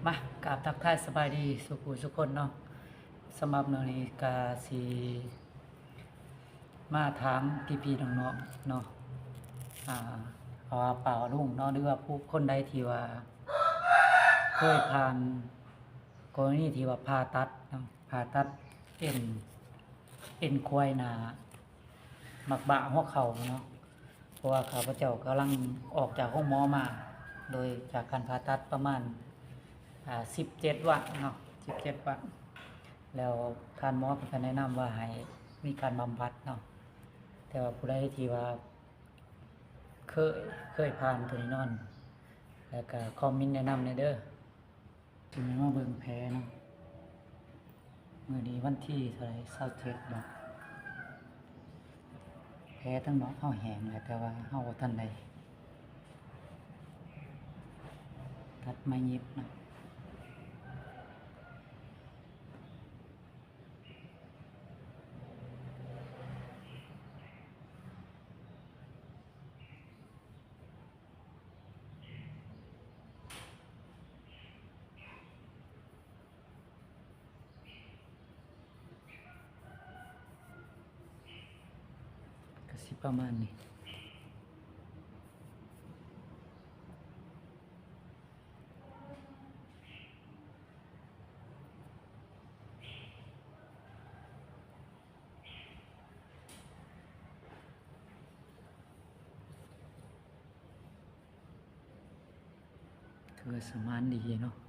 ອ່ະ ກາບທັກທາຍສະບາຍດີສູ່ຜູ້ສູ່ຄົນເນາະ. ສຳລັບມື້ນີ້ກະຊິມາຖາມພີ່ໆນ້ອງໆເນາະ ອ່າ ເອົາວ່າປ້າລຸງເນາະ ຫຼືວ່າຜູ້ຄົນໃດທີ່ວ່າເຄີຍຜ່ານກໍລະນີທີ່ວ່າຜ່າຕັດເນາະ ຜ່າຕັດເອັນ ເອັນຄວາຍໜ້າ ໝາກບ່າຫົວເຂົ່າເນາະ ເພາະວ່າຂ້າພະເຈົ້າກຳລັງອອກຈາກໂຮງໝໍມາ ໂດຍຈາກການຜ່າຕັດປະມານ ອ່າ ສິບເຈັດວັນເນາະ ສິບເຈັດວັນ ແລ້ວທ່ານໝໍເພິ່ນກໍແນະນຳວ່າໃຫ້ມີການບຳບັດເນາະ. ແຕ່ວ່າຜູ້ໃດທີ່ວ່າເຄີຍ ເຄີຍຜ່ານໂຕນີ້ນອນ ແລ້ວກໍຄອມເມັນແນະນຳແດ່ເດີ້. ຊິມາເບິ່ງແຜເນາະ ມື້ນີ້ວັນທີເທົ່າໃດ ຊາວເຈັດບໍ? ແຜທາງນອກເຮົາແຫ້ງແລ້ວ ແຕ່ວ່າເຮົາບໍ່ທັນໄດ້ຕັດໄມ້ຫຍິບເນາະ. ກະຊິປະມານນີ້. ຖືວ່າສະໝານດີເນາະ.